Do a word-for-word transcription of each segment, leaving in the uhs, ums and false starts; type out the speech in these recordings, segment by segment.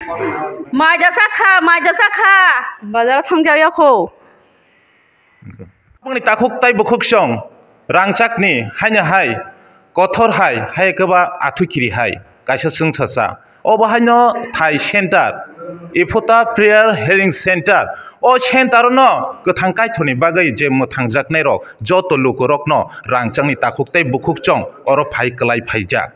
Mai jasa kha, mai jasa kha. Bazar thang jak ya kho. Boni takhuk tai bukhuk song rangchakni haino hai kothor hai hai keba athu kiri hai kaisa chwngsacha. Obo haino thai center, Ephata Prayer Healing Center. O center no kwthang kaithorni bagwi je mwthangjaknai rok joto lukurokno rangchakni takhuk tai bukhuk chong oro phai kwlai phaijak.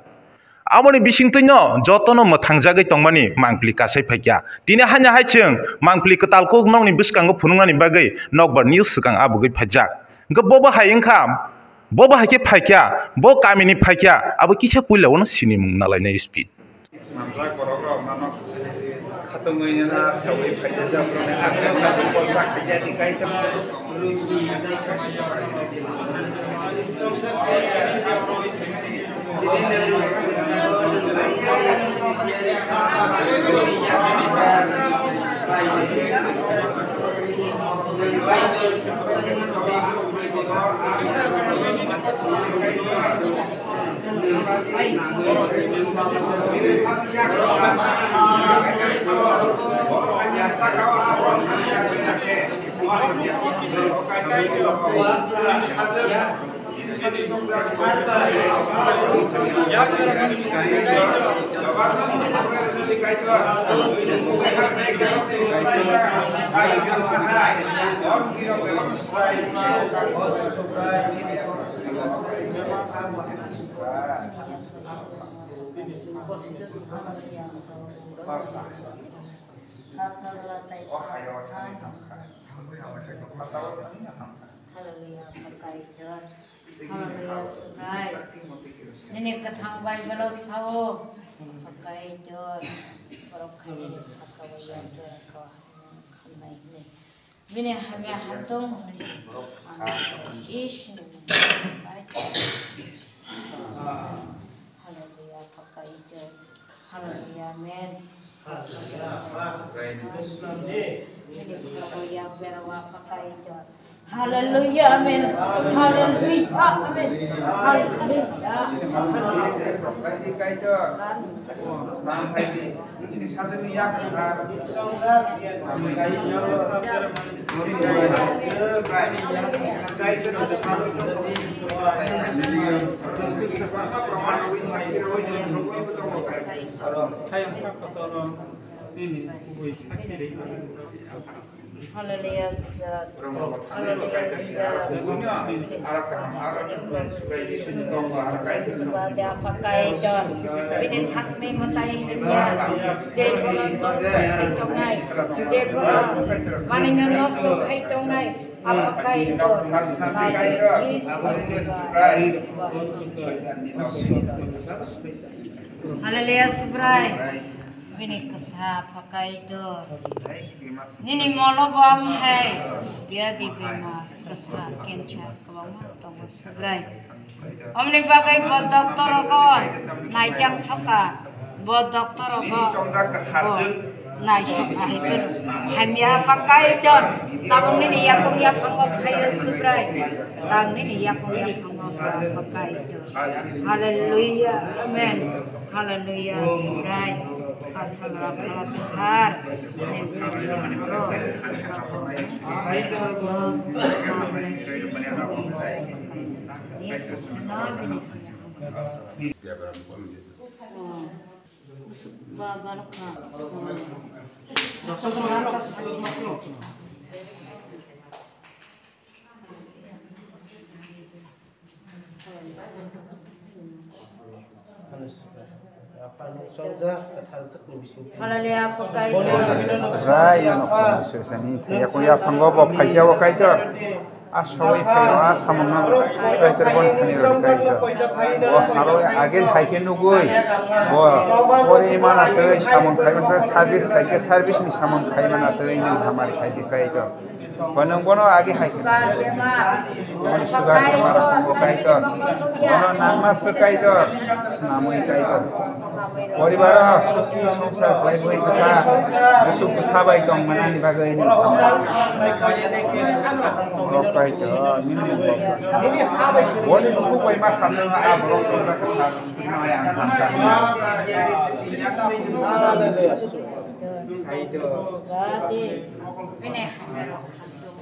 Aboni bisingtwino jotono mwthangjagwi tongmani mangpili kasai phaikha. Tini haino hai chwng mangpili kwtal kuk nokni bwskango phunuknani bagwi nokbar news swkang abugwi phaijak. Hwnkhe bobo hai wngkha, bobo hai khe phaikha, bo kamini phaikha, abo kisa puila uano sinimung nalainai speed. Manjak borok rok mano khatungwi nana sawi phaikha, jabroni aswk na bukol ta khaikha, di kaitor. Hallelujah, Pakai Jor. Hallelujah, Subrai. Nini kwthang Bible-o sao, Pakai Jor. Borok khaini saka o ya jora khawa haching khamnai hwnwi. Bini hamya hatung hwnwi ang Jisuni mungwi Pakai Jor. Hallelujah, Pakai Jor. Hallelujah, amen. Hallelujah, amen. Hallelujah, amen. Hallelujah. Hallelujah, Jesus. Hallelujah, Jesus. Pakai Jor. Bini sakni mwtai himya. Je bono tongthai tongnai. Je bono manino nosto khai tongnai. Abo Kaitor, Kaitor Jisu. Hallelujah, Subrai. Bini kasa pha Kaitor. Nini molo bo ang hai. Dia di bima kasa kencha kwbangma tongo Subrai. Omni bagwi bo doctor rogo naijak soka, bo doctor rogo bo naisok hai hamya pakai jon, tabuk nini yakung yaphango phaio Subrai, tang nini yakung yaphango pakai jon. Hallelujah, amen. Hallelujah, Subrai. Kasal rok har. Hallelujah, Pakai. Rai, ano, sani, thaya kuya sango, bo phaijao, Kaitor. A sawai phaio, a samungno Kaitor boni thani rw di Kaitor. Bo harwi agel hai khe nugwi, bo pore mana twi samung khai mantwi, service khai khe service ni samung khai mana twi nwng hamari khai di Kaitor. Bo nwng bono agel hai khe nugwi. Boni sugar bemar tongo Kaitor. Bono nangma se Kaitor, swnamwi Kaitor. Poribar o sukhi songsar khlaiwi bwsa, bwswk bwsa bai tong manani bagwi nini borok bai to, nini borok. Boni bukhuk bai ma sanno a borok tong kha, ang tang kha. Bogati, bini hamya rok khamtung.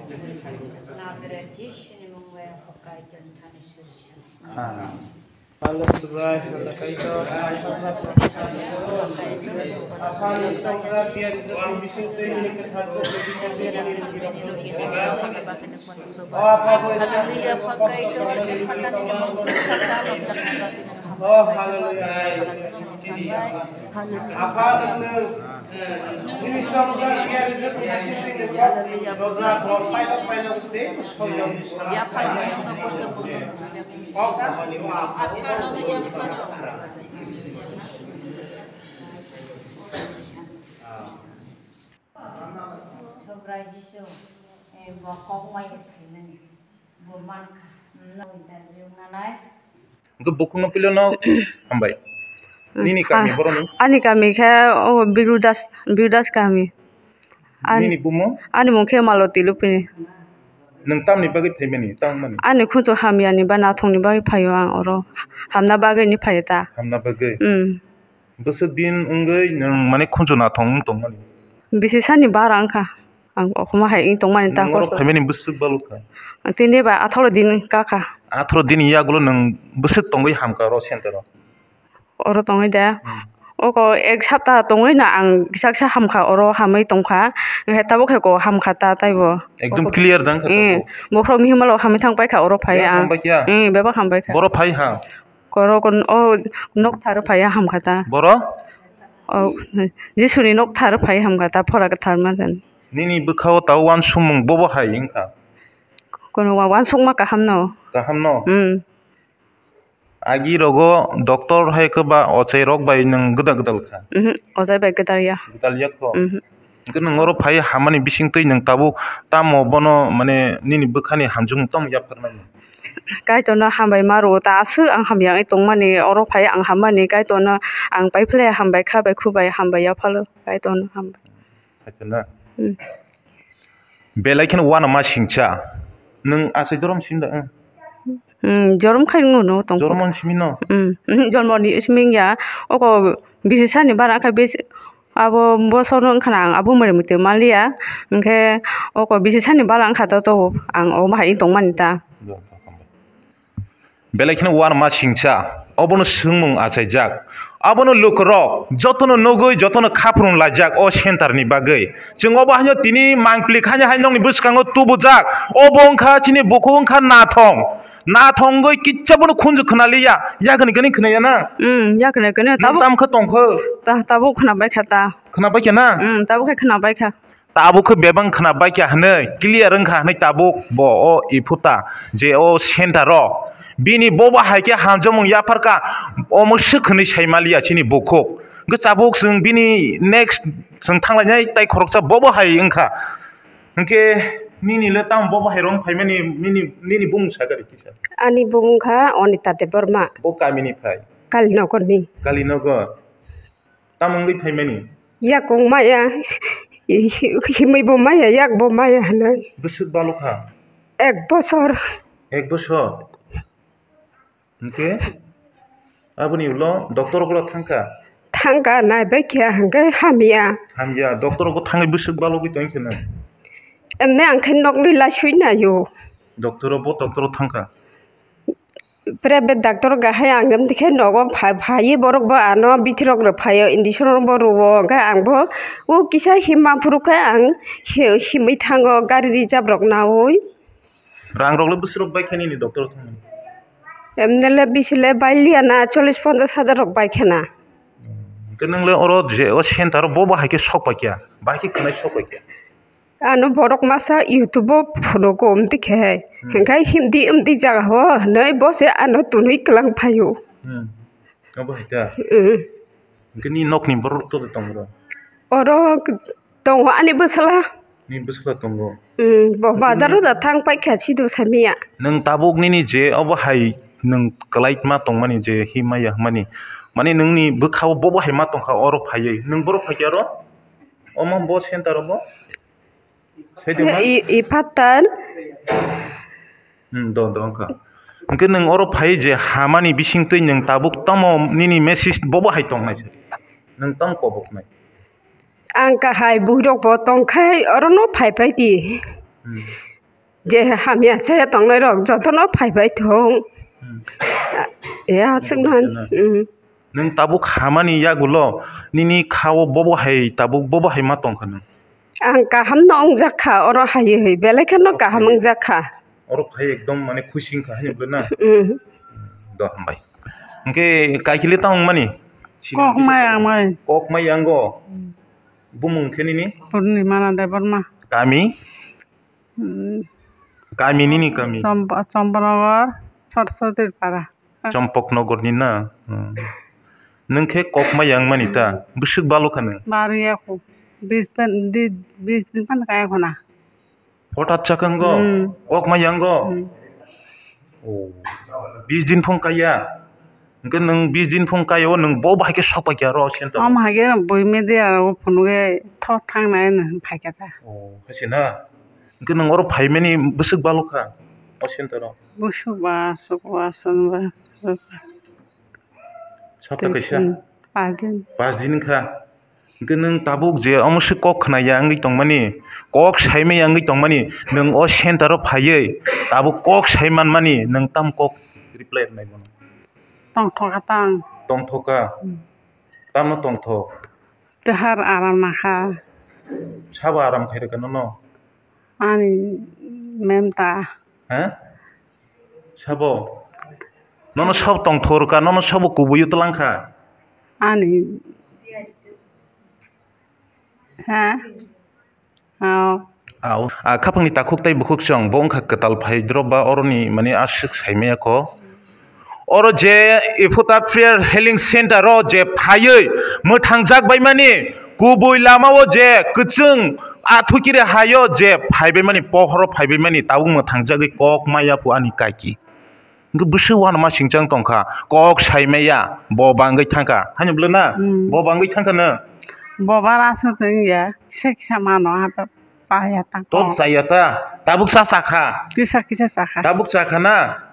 Nazaret Jisuni mung bai Kaitor thani suri se. Oh, hallelujah. Apha nwng nini chongjak ya rijak ni bising twi nwng kok roja kok pailok pailok tei soyong ni sal. Subrai Jisu, eh, bo kok mai khaimani, bo mankha, no interview nanai. Hwnkhe bukhukno pilano hambai. Nini kami boroni? Ani kami khe o Birudas, Birudas kami. An-, nini bumo? Ani mung khe Maloti Lupini. Nwng tamni bagwi phaimani, tangmani? Ani khunju hamyani ba nathongni bagwi phaio ang oro. Hamna bagwi ni phaio ta. Hamna bagwi? Mm. Bwswk din wngwi nwng, mane, khunju nathong wng tongmani? Bisi sani bara wngkha. Ang okhoma hai wng tongmani ta. Nwng oro phaimani bwswk balukha? Tini ba atharo din kakha. Atharo din yagulo nwng bwswk tongwi hamkha oro center o? Oro tongwi de. Hmm. Oko ek sapta tongwi no ang kisa kisa hamkha, oro hamwi tongkha. Hwnkhe tabuk hai ko hamkha ta taibo. Ekdom clear da wngkha. Eh, tabuk. Bokhorok mihimalo hamwi thang paikha, oro phai ang. Bebak hambai kha? Eh, bebak hambai kha. Boro phai ha? Korok o nok tharo phai hamkha ta. Boro? O, Jisuni nok tharo phai hamkha ta, phora kwthar ma jani. Nini bwkhao ta uansukmung bobo hai wngkha? Kono wa-, uansukma kaham no. Kaham no? Hmm. Agi rogo doctor hai khe ba ochai rok bai nwng gwdal gwdal kha? Mhm, ochai bai gwdal ya. Gwdal ya kho? Mhm. Hwnkhe nwng oro phai hamani bising twi nwng tabuk tamo bono, mane, nini bwkhani hamjwkmung tamo yapharmani? Kaitorno hambai ma rwo, ta aswk ang hamya wngwi tongmani, oro phai ang hammani, Kaitorno ang paiphle hambai kha, bai khubai hambai yaphalo, Kaitorno hambai. Kaitorno? Hmm. Belai kheno uanama singcha. Nwng achai jorom simi da? Hmm, jorom khai wngno tong. Jorom simi no? Hmm, hmm, jorom ni simi ya. Oko bisi sani bara kha bisi. Abo bosor no wngkha na ang abo mwrwng mwtwi manliya. Hwnkhe oko bisi sani bara wngkha to, to ang omo hai wng tongmani ta. Belai kheno uanama singcha. Obono swngmung achaijak. Abono lukurok jotono nugwi, jotono khaprung laijak o center ni bagwi. Chwng obo haino tini mangpili khaina hai nokni bwskango tubujak. Obo wngkha chini bukhuk wngkha nathong. Nathong wngwi kisa bono khunju khwnaliya. Yakni kani khwnaya na? Hmm, yakni kani. Nwng tabuk tam khe tong khe? Ta-, tabuk khwnabai kha ta. Khwnabai kha na? Hmm, tabuk khe khwnabai kha. Tabuk khe bebak khwnabai kha hwnwi clear wngkha hwnwi tabuk bo o iphuta je o center o bini bobo hai khe hamjakmung yapharkha, omo swk hwnwi sai maliya chini bukhuk. Hwnkhe tabuk chwng bini next chwng thanglainai tai khoroksa bobo hai wngkha. Hwnkhe nini le tamo bobo hai rok phaimani nini, nini bumung sakha rikisa? Ani bumung kha Anita Debbarma. Bo kamini phai? Kalinokorni. Kalinogo. Tamo wngwi phaimani? Yakung maya, himwi bo maya, yak bo maya hwnwi. Bwswk balokha? Ek bosor. Ek bosor? Hwnkhe aboni ulo doctor rok thangkha? Thangkha, naibai kha hwnkhe hamya. Hamya, doctor rok thangwi bwswk balogwi tongkhe nang? Emne ang khe nokni laiswi naio. Doctor rok bo doctor rok thangkha? Private doctor kahai ang em dikhe nogo pha-, phaiwi borok bo ano bithi rok rw phaio, injection rok bo rwo, hwnkhe ang bo o kisa himma phuru khe ang hi-, himwi thango gari reserve rok naui. Rang rok le bwswk rok bai khe nini doctor thangmani? Emne le bisi le bailiya na, chollish ponchash hajar rok bai khe na. Hwnkhe nwng le oro je o center o bo bo hai khe sok pai kha, bai khe khwnai sok pai kha. Ano borok masa YouTube o phunugo, amtwi khe hai. Hmm. Hwnkhe himdi amtwi jaga o hwnwi bo se ano tunui kwlang phaio. Hmm. Obo hai ta? Hmm. Hwnkhe ni nokni borok to tong bro? Oro tongo ani bwsala. Ni bwsala tongo? Hmm, bo bazar o da thang paikha sido samiya. Nwng tabuk nini je obo hai nwng kwlai ma tongmani je himaya hwnmani. Mani nwngni bwkha o bobo hai ma tongkha oro phaiwi. Nwng boro phaikhe oro? Omo bo center o bo? Saido ma? I, i phattan. Hmm, do, do, wngkha. Hwnkhe nwng oro phai je hamani bisingtwi nwng tabuk tamo nini message bobo hai tongnai se. Nwng tamo koboknai. Ang kahai buirokbo tongkhai orono phaiphai di. Hmm. Je hamya chaya tongnairok jotono phaiphai thung. Hmm. Ya, aswkno. Jotono. Hmm. Nwng tabuk hamani yagulo nini khao bobo hai tabuk bobo hai ma tongkha nwng? Ang kahamno wngjakha, oro haywi belai kheno kaham wngjakha. Oro phai ekdom mane khusi wngkha hai bwle na? Hmm. Do hambai. Hwnkhe kaikhile tamo wngmani? Kok mai ang mai. Kok mai yango? Hmm. Bumung khe nini? Purnima Debbarma. Kami? Hmm. Kami nini kami? Chompa-, Chompanagar, Chorsotir Para. Chompoknagar ni na? Hmm. Nwng khe kok mai yang mani ta? Bwswk balo kha nwng? Baro ya kho. Bis pan, di, bis din pan kaya kho na. Hothat chakang go? Hmm. Kok mai yang go? Hmm. Oh. Bis din phung kaya? Hwnkhe nwng bis din phung kaya o nwng bo bahai khe sok pai kha ro center? Om hai khe bui media o phunuk khe thok thang nai nwng phai kha ta. Oh, hai se na? Hwnkhe nwng oro phaimani bwswk balo kha o center o? Bwswk ba, swk ba, chwng ba, swk ba. Sapta kaisa? Hmm, pas din. Pas din kha. Hwnkhe nwng tabuk je omo se kok khna ya wngwi tongmani, kok saimaya wngwi tongmani, nwng o center o phaiwi tabuk kok sai manmani, nwng tamo kok reply rwnai bono? Tongthok kha tang. Tongthok kha? Hmm. Tamno tongthok? Tei har aram nakha. Sabo aram khairokha nono? Ani mem ta. Ha? Sabo? Nono sabo tongthok rwkha, nono sabo kubui o twlang kha? Ani. Ha? Ao. Ao. A, khaphangni takhuk tei bukhuk chwng, bo wngkha kwtal phai drop ba oroni, mane, aswk saimaya kho. Oro je Ephuta Prayer Healing Center o je phaiwi mwthangjak baimani, kubui lama o je kwchwng athukiri hai o je phaibaimani, pohor o phaibaimani, tabuk mwthangjagwi kok maya phu ani kaki. Hwnkhe bwswk uanama singchang tongkha, kok saimaya, bo bangwi thangkha. Haino bwlwi na? Hmm. Bo bangwi thangkha no? Bo bara se tongya, kisa kisa mano, hato chaya ta. To chaya ta? Tabuk cha chakha? Kisa kisa chakha. Tabuk chakha na?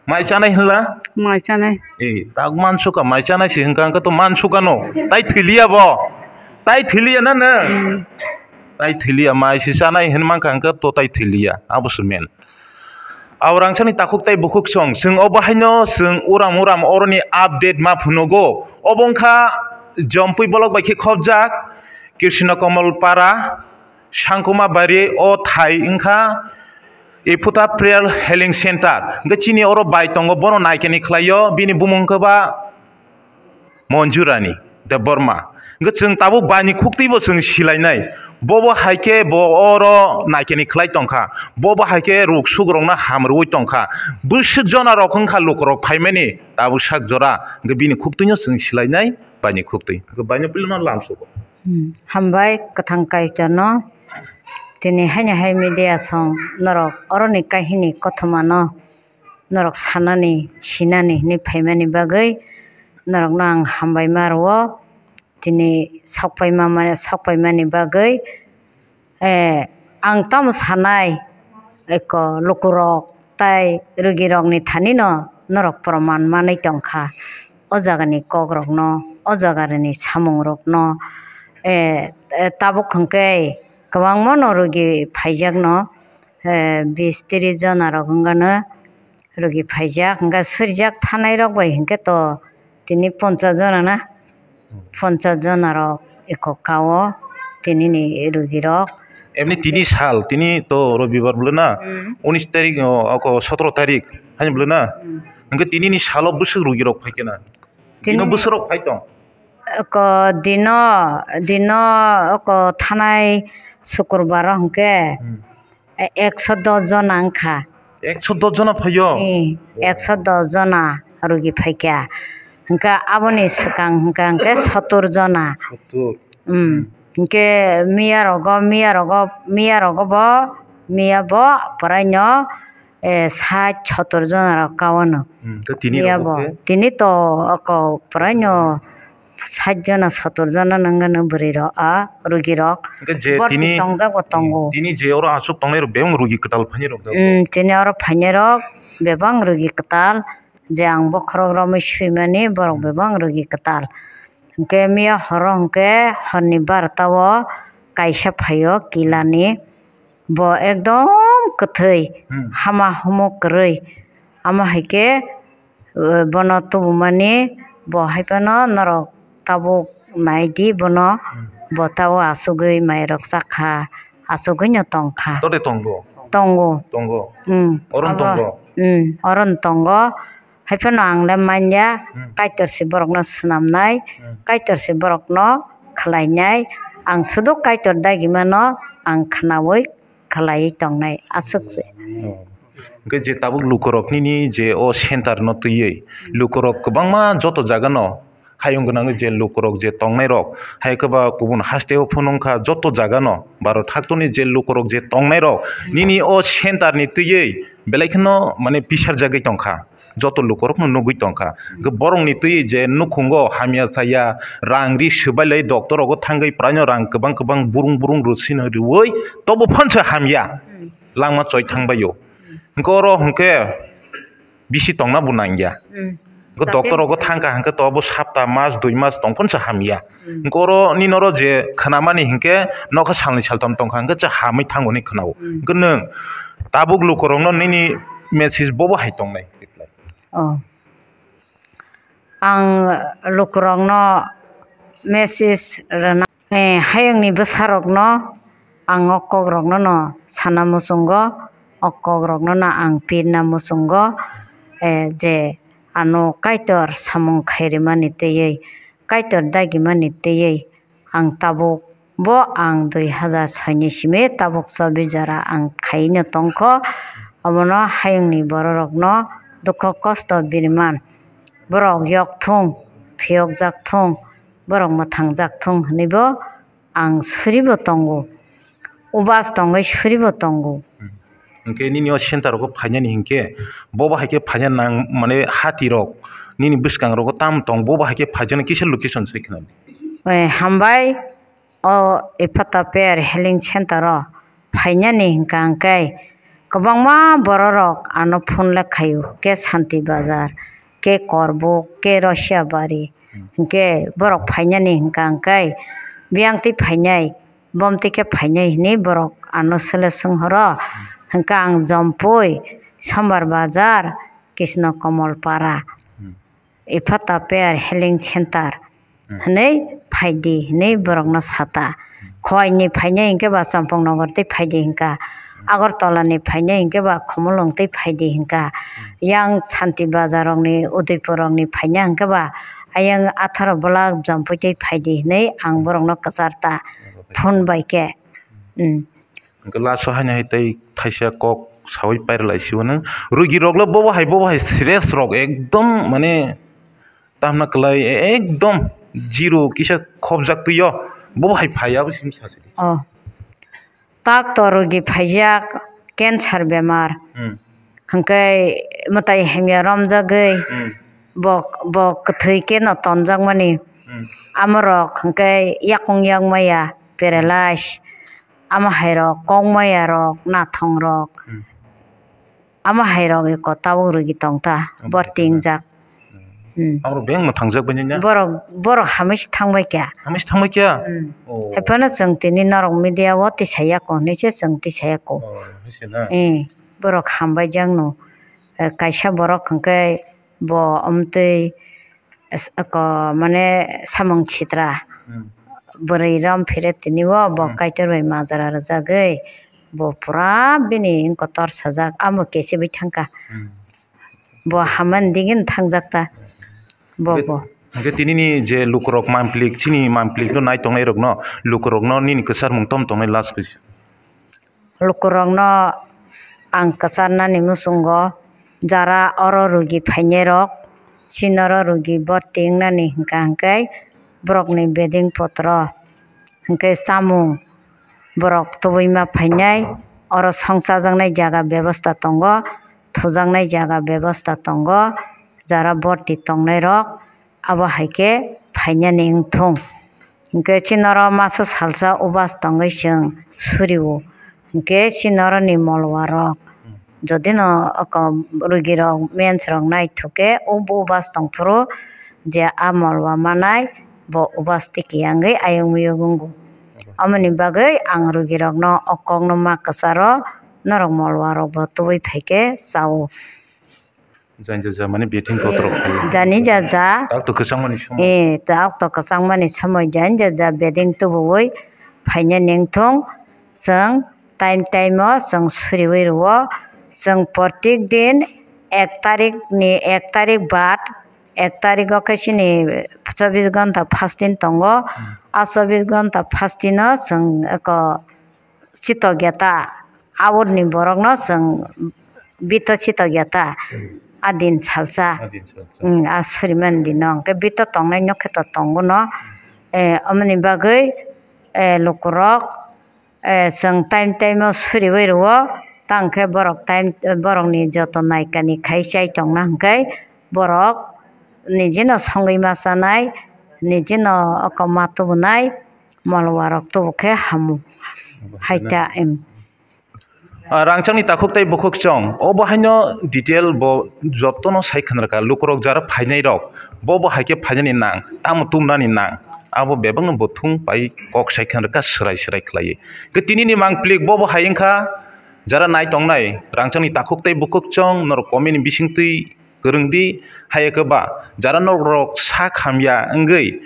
Mai chanai hinla? Mai chanai. Eh, tabuk mansukha, mai chanai se hwnkha, hwnkhe to mansukha no. Tai thwiliya bo? Tai thwiliya na no? Hmm. Tai thwiliya, mai se chanai hinmankha, hwnkhe to tai thwiliya. Abo se men. Abrangsani takhuk tei bukhuk song, chwng obo haino chwng uram uram oroni update ma phunugo. Obo wngkha Jompui bolok bai khe khopjak Krishna Kamal Para, Sangkuma Bari o thai wngkha Ephuta Prayer Healing Center. Hwnkhe chini oro bai tongo, bono naikani khlaio, bini bumung wngkha ba Monjurani Debbarma. Hwnkhe chwng tabuk baini khuktwibo chwng silainai. Bobo hai khe bo oro naikani khlai tongkha. Bobo hai khe ruk sukrokno hamrwui tongkha. Bwswk jona rok wngkha lukurok phaimani tabuk sak jora. Hwnkhe bini khuktwino chwng silainai baini khuktwi. Hwnkhe baino pilno lamsogo. Hmm. Hambai kwthang kaitorno. Tini haino hai media song norok oroni kahini kothomano norok sanani, sinani hinwi phaimani bagwi norokno ang hambai ma rwo. Tini sokpai ma, sokpai mani bagwi, eh, ang tamo sanai, eko lukurok tai rugirokni thanino norok proman manwi tongkha. O jagani kokrokno, o jagani samungrokno, eh, eh, tabuk hwnkhe kwbangmano rugi phaijakno, eh, bis tris jona rok wngano rugi phaijak, hwnkhe swijak thanai rok bai hwnkhe to tini ponchas jona na, ponchas jona rok eko kao tini ni rugi rok. Emni tini sal, tini to robibar bwle na, hmm, unis tarik, o, oko sotoro tarik, haino bwle na, hmm, hwnkhe tini ni salo bwswk rugi rok phai khe na? Tini dino bwswk rok phai tong? Oko dino, dino oko thanai sukurbar o hwnkhe, hmm, e-, ekso dos jona wngkha. Ekso dos jona phaio? Ee, wow, ekso dos jona rugi phaikha. Hwnkhe aboni swkang hwnkha hwnkhe sottor jona. Sottor. Hmm. Hwnkhe miya rogo, miya rogo, miya rogo bo, miya bo puraino eh, sat sottor jona rok kao no. Hmm, khe tini miya rok bo khe? Tini to oko puraino sat jona sottor jona nangano bwrwi rok, ah, rugi rok. Hwnkhe je borti tini tongjak bo tongo. Tini je oro aswk tongnai rok bebak rugi kwtal phaini rok da? Hmm, tini oro phainai rok bebak rugi kwtal, je ang bokhorok romwi swimani borok, hmm, bebak rugi kwtal. Hwnkhe miya horo hwnkhe horni barota o kaisa phaio kilani. Bo ekdom kwthwi, hmm, hama humo kwrwi. Amo hai khe, eh, bono tubumani bo hai phano norok tabuk nai di bono, hmm, bo tabuk achugwi mairok chakha, achugwino tongkha. Tode tongo? Tongo. Tongo? Hmm. Oro abo tongo? Hmm, oro tongo. Hai phano ang le manya, hmm, Kaitor se borokno swnamnai, hmm, Kaitor se borokno khlainai. Ang sudu Kaitor dagimano ang khnaui khlaiwi tongnai, aswk se. Oh. Hwnkhe je tabuk lukurok nini je o center no twiwi, lukurok kwbangma joto jaga no hayung gwnangwi je lukurok je tongnai rok, hai khe ba kubun haste o phunuk kha joto jaga no, Bharat haktoni je lukurok je tongnai rok, nini o center ni twiwi belai kheno mane pisarjagwi tongkha. Joto lukurokno nugwi tongkha. Hwnkhe borokni twi je nukhungo hamya chaya, rang ri swbailai doctor rogo thangwi praino rang kwbang kwbang burung burung rwsino rwui tobo phansa hamya. Hmm. Langma choi thangbaio. Hmm. Hwnkhe oro hwnkhe bisi tongna bo nangya. Hmm. Hwnkhe doctor rogo thangkha hwnkhe tobo sapta mas dui mas tongphonsa hamya. Hmm. Hwnkhe oro nini oro je khnamani hinkhe nokha salni saltham tongkha hinkhe cha hamwi thango hinwi khnao. Hmm. Hwnkhe nwng tabuk lukurokno nini message bobo hai tongnai. Oh. Ang lukurokno message rwna, eh, hayungni bwsarokno ang o kokrokno no sana muchungo, o kokrokno no ang pirna muchungo, eh, je ano Kaitor samung khairwmani twiwi, Kaitor dagimani twiwi, ang tabuk bo ang dui hazar soi ni simi tabuk chobbish jora ang khaino tongkho. Omono hayungni bororokno dukho kosto biriman, borok yok thung, phiyokjak thung, borok mwthangjak thung hwnwi bo ang suribo tongo, ubas tongwi suribo tongo. Hmm. Hwnkhe nini o center rogo phainani hinkhe bobo hai khe phaina nang mane hati rok nini bwskang rogo tam tong, bobo hai khe phaijaknai kisa location sai khna. Eh, hambai, o Ephata Prayer Healing Center o phainani hinkha hinkhe kwbangma bororok ano phone le khaio, khe Santi Bazar, khe Korbuk, khe Rosiabari, hmm, hinkhe borok phainani hinkha hinkhe biyang twi phainai. Bomti khe phainai hinwi borok ano sele swnghoro. Hwnkhe ang Jompui, Sombar Bazar, Krishna Komol Para, hmm, Ephata Prayer Healing Center, hmm, hinwi phaidi hinwi borokno sata. Hmm. Khoini phainai hinkhe ba Champang Nagar twi phaidi hinka. Agartala ni phainai hinkhe ba Khumulwng twi phaidi hinka. Hmm. Yang Santi Bazar rokni, Udaipur rokni phainai hinkhe ba ayang atharo block Jompui twi phaidi hinwi ang borokno kwchar ta. Phone bai khe. Hmm. Hwnkhe last o haino hai tei thaisa kok saui pairwlai sio nw. Rugi rok le bobo hai, bobo hai serious rok ekdom mane tamna kwlai, e-, ekdom zero kisa khobjak twi o. Bobo hai phai abo simi sa sidi. Oh. Tak to rugi phaijak cancer bemar. Hmm. Hwnkhe mwtai hamya romjagwi, hmm, bo, bo kwthwi khe no tonjakmani. Hmm. Amorok hwnkhe yakung yakmaya, paralyze, amo hairok, kokmaya rok, nathong rok, hmm, amo hairok eko tabuk rugi tongta, abo borti wngjak. Hmm. Abo beng no thangjak bai nini? Borok, borok hamai se thangbai kha. Hamai se thangbai kha? Hmm. Oh. Hai phano chwng tini norok media o tisaya ko hinwi se chwng tisaya ko. Oh, hai se na? Eh, borok hambai jak no. Eh, kaisa borok hwnkhe bo omtwi es-, ko, mane samung sitra. Hmm. Bwrwi rom phire tini o bo, hmm, Kaitor bai majra rwjagwi bo pura bini wngkha tor sajak, amo kesiwi thangkha. Hmm. Bo hamani digini thangjak ta. Bo, hwnkhe, bo. Hwnkhe tinini je lukurok mamplik, chini mamplikno nai tongnai rokno, lukurokno nini kwcharmung tom tongnai last khe? Lukurokno ang kwcharnani muchungo, jara oro rugi phainairok, chini oro rugi borti wngnani hwnkha hwnkhe borokni bedeng potro, hwnkhe chamung, borok tubui ma phainai, oro song chajaknai jaga bebosta tongo, thujaknai jaga bebosta tongo, jara borti tongnairok abo hai khe phainani wngthung. Hwnkhe chini oro masa salsa ubas tongwi chwng suri-o, hwnkhe chini oroni molwarok, jodi no oko rugirok mensrok naithok khe o ubas tongphuru je a molwa manai, bo ubastik yangwi ayung miyung wngo. Aboni bagwi ang rugirokno o kokno ma kwcharo norok molwarokbo tubui phaikhe chao. Jani jaja mane beting kotorok phaio. Jani jaja. Takto kwchangmani somoi. Eh, takto kwchangmani somoi jani jaja bedeng tubuwi phaina nengthung. Chwng time time o chwng suriwi rwo. Chwng protek din ek tarik ni, ek tarik bad ek tarik o khe chini chobbish ghonta fasting tongo. Hmm. A chobbish ghonta fasting o chwng eko chitok ya ta, aboni borokno chwng bito chitok ya ta, a din salsa. A din salsa. Mm, a surimani dino hwnkhe bito tongnai no khe to tongo no. Eh, omoni bagwi, eh, lukurok, eh, chwng time time o suriwi rwo, tang khe borok time, borokni joto naikani khai chai tongna hwnkhe borok nijino songwi ma chanai, nijino oko ma tubunai, molwarok tubu khe hamu. Hai ta, em. Ah, rangchakni takhuk tei bukhuk chwng. Obo haino detail bo jotono sai khna rwkha. Lukurok jara phainai rok, bo bo hai khe phainani nang, tamo tumnani nang. Abo bebakno bo thung pai kok sai khna rwkha, swrai swrai khlaiwi. Khe tinini mangplik bo bo hai wngkha, jara nai tongnai, rangchakni takhuk tei bukhuk chwng, norok comment ni bisingtwi kwrwng di, hai khe ba jara norok sak hamya wngwi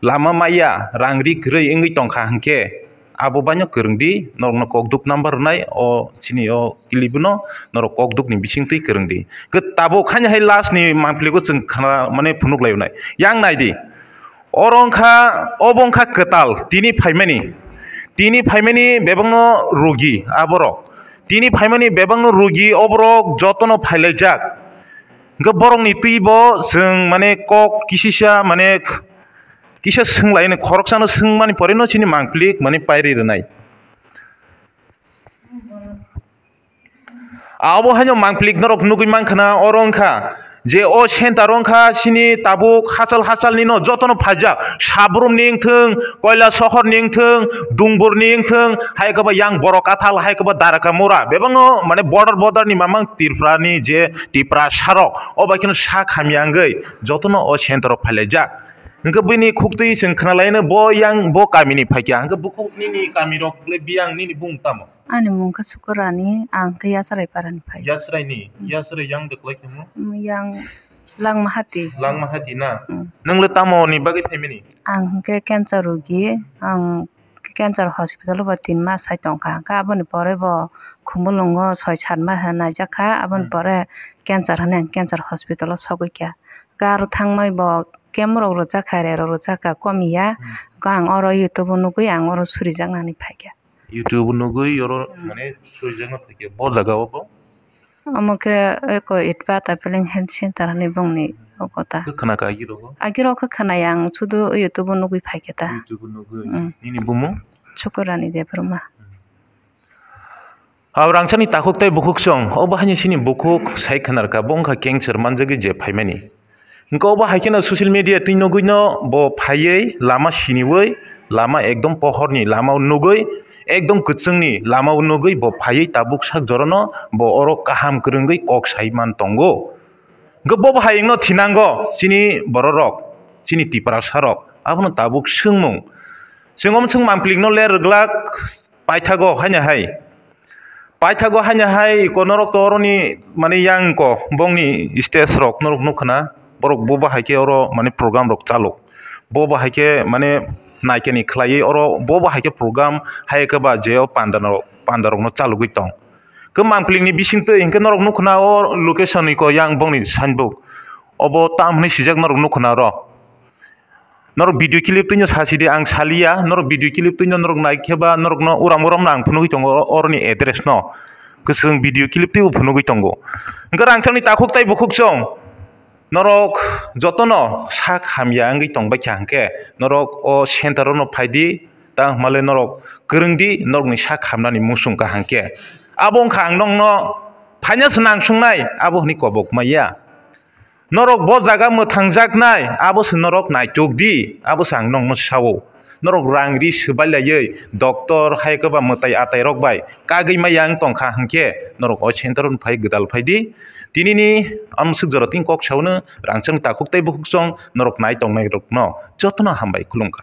lama maya rang ri kwrwi wngwi tongkha hwnkhe, abo baino kwrwng di, norokno kokduk number rwnai o chini o clip no norok kokduk ni bisingtwi kwrwng di. Khe tabuk haino hai last ni mangpiligo chwng khna mane phunuk lai nai. Yang nai di. Oro wngkha, obo wngkha kwtal, tini phaimani, tini phaimani bebakno rugi aborok, tini phaimani bebakno rugi oborok jotono phailaijak. Hwnkhe borokni twi bo chwng mane kok kisisa mane kisa swnglaini khoroksano swngmani poreno chini mangplik mane pairi rwnai. Abo haino mangplik norok nugwi mankha, oro wngkha je o center o wngkha chini tabuk hachal hachal nino jotono phaijak, Sabrum ni wngthwng, Koila Sohor ni wngthwng, Dungbur ni wngthwng, hai khe ba yang Borok Kathal, hai khe ba Darakamura, bebakno mane border border ni mamang Tripura ni je Tiprasa rok, o bai kheno sak hamya wngwi jotono o center o phailaijak. Hwnkhe bini khuktwi chwng khna laino bo yang bo kami ni phaikha, hwnkhe bukhuk nini kami rok le biyang nini bung tamo? Ani mung khe Sukurani, ang khe Yachwrai parani phai. Yachwrai ni, hmm. Yachwrai yang de kwlai khemo? Hmm, yang Langmahati. Langmahati na? Hmm. Nwng le tamo ni bagwi phaimani? Ang hwnkhe cancer rogi, ang cancer hospital o bo tin mas hai tongkha. Hwnkhe aboni pore bo Khumulwngo soi sat mas hai naijak kha, aboni hmm. Pore cancer hwnwi ang cancer hospital o sogwi kha. Hwnkhe aro thangmai bo chemo rok rwjak kha, re rok rwjak kha, komiya. Hmm. Hwnkhe ang oro YouTube o nugwi ang oro surijaknani phaikha. YouTube nugwi oro hmm. Mane surijakna phaikhe bo jaga o bo? Omo khe eko Itpata Peleng Health Center hinwi bongni o kota. Khe khna kha agi rogo? Agi rok khe khna yang sudu YouTube o nugwi phaikhe ta. YouTube o nugwi. Hmm. Nini bumung? Sukurani Debbarma. Hmm. Abo rangchakni takhuk tei bukhuk chwng, obo haino chini bukhuk sai khna rwkha, bo wngkha cancer manjagwi je phaimani. Hwnkhe obo hai kheno social media twi nugwino bo phaiwi lama siniwi, lama ekdom pohorni lama nugwi, ekdom kwchwngni lama nugwi bo phaiwi tabuk sak jorano bo oro kaham kwrwngwi kok sai man tongo. Hwnkhe bo hai wngno thinango chini bororok, chini Tiprasarok, abono tabuk swngmung. Chwng omo chwng mangplikno ler rwglak. Paithago haino hai. Paithago haino hai iko norok to oroni mane yang ko bongni stage rok norok nukha na. Borok bo bahai khe oro mane program rok chalok. Bo bahai khe mane naikani khlaiwi oro bo bahai khe program hai khe ba je o panda no, panda rokno chalogwi tong. Khe mangpili ni bisingtwi hinkhe norok nukha na o location ni ko yang bongni signboard. Obo tam hinwi sijak norok nukha na oro. Norok video clip twino sasi di, ang saliya, norok video clip twino norok nai khe ba norokno uram uram no ang phunugwi tongo, o-, oroni address no. Kwchwng video clip twibo phunugwi tongo. Hwnkhe rangchakni takhuk tei bukhuk chwng norok jotono sak hamya wngwi tongbaikha hwnkhe norok o center o no phaidi, ta hwnmale norok kwrwngdi, norokni sak hamnani muchung kaham khe. Abo wngkha ang nokno phaina se nang sungnai, abo hwnwi kobok maya. Norok bo jaga mwthangjaknai, abo se norok naituk di, abo se ang nokno sao. Norok rang ri swbai laiwi doctor hai khe ba mwtai atai rok bai kagwi maya wng tongkha, hinkhe norok o center o phai gwdal phai di. Tinini amswk jora tini kok saono rangchak takhuk tei bukhuk song norok nai tongnai rokno jotono hambai khulumkha.